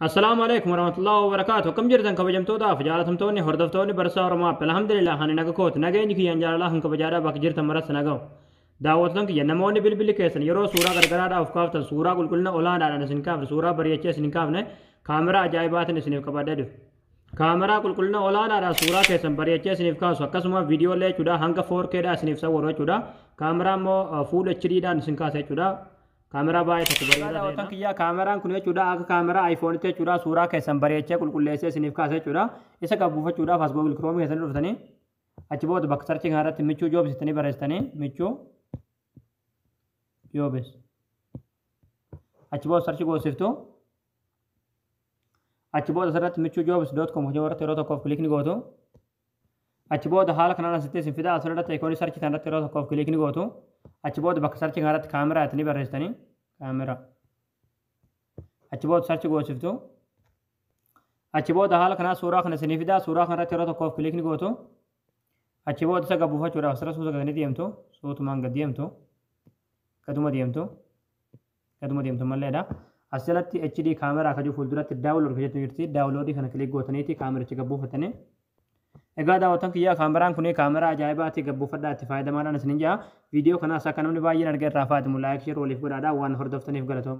Assalaamu alaikum warahmatullahi wabarakatuh. Akkam jirtan kabajamtootaaf jaalatamtoonni hordoftoonni Barsaa Oromoo App? Alhamdulillah, ani naga kooti. Nageenyi kiyyaan jaalalaa kan kabajaadhaa bakka jirtan maras naga'u. Daawwattoon kiyya, namoonni bilbilli keessan yeroo suuraa gargaraadhaaf kaaftan suuraa qulqullina olaanaadhaan isin kaafne, suuraa bareechee isin kaafne, kaameraa ajaa'ibaatiin isiniif qabadhee dhufe. Kaameraa qulqullina olaanaadhaan suuraa keessan bareechee isiniif kaasu, akkasuma viidiyoolee jechuudha, hanga 4K dhaa isiniif sawwaru jechuudha. Kaameraa immoo full HD dhaan isin kaasa jechuudha. Kaameraa baay'ee tokko bareedaa. Daawwattoon kiyyaa, kaameraan kun jechuudha akka kaameraa iPhone jechuudha, suuraa keessan bareechee qulqulleessee isiniif kaasa jechuudha. Isa qabbuufachuudhaaf as Google Chrome keessanii dhuftanii, achi booda bakka search kanarratti Michuu Jobs jettanii barreessitanii, Michuu Jobs. Achi booda search goosiftu. Achi booda asirratti michuujobs.com hojii irratti yeroo tokkoof click ni gootu. Achi booda haala kanaan asitti isin fida. Asirratti icon search kanarratti yeroo tokkoof click ni gootu. Achi booda bakka search kanarratti kaameraa jettanii barreessitanii, kaameraa. Achi booda search goosiftu. Achi booda haala kanaa suuraa kana isinii fida. Suuraa kanarratti yeroo tokkoof click ni gootu. Achi booda isa gabbuufachuudhaaf asirra suuta gadanii deemtu. Suutumaan gad deemtu. Gaduma deemtu. Gaduma deemtu malleedha. As jalatti HD kaameraa kajuu fuulduratti download kan jettu jirti. Download kana click gootaniiti kaamericha gabbuufatanii. Egaa daawwattoon kiyyaa, kaameraan kun kaameraa ajaa'ibaati, gabbuufadhaa, itti fayyadamaadhaan isinin jaa. Viidiyoo kanaas akka namni baay'een argee irraa fayyadamu like, share waliif godhaadhaa. Waan hordoftaniif galatooma.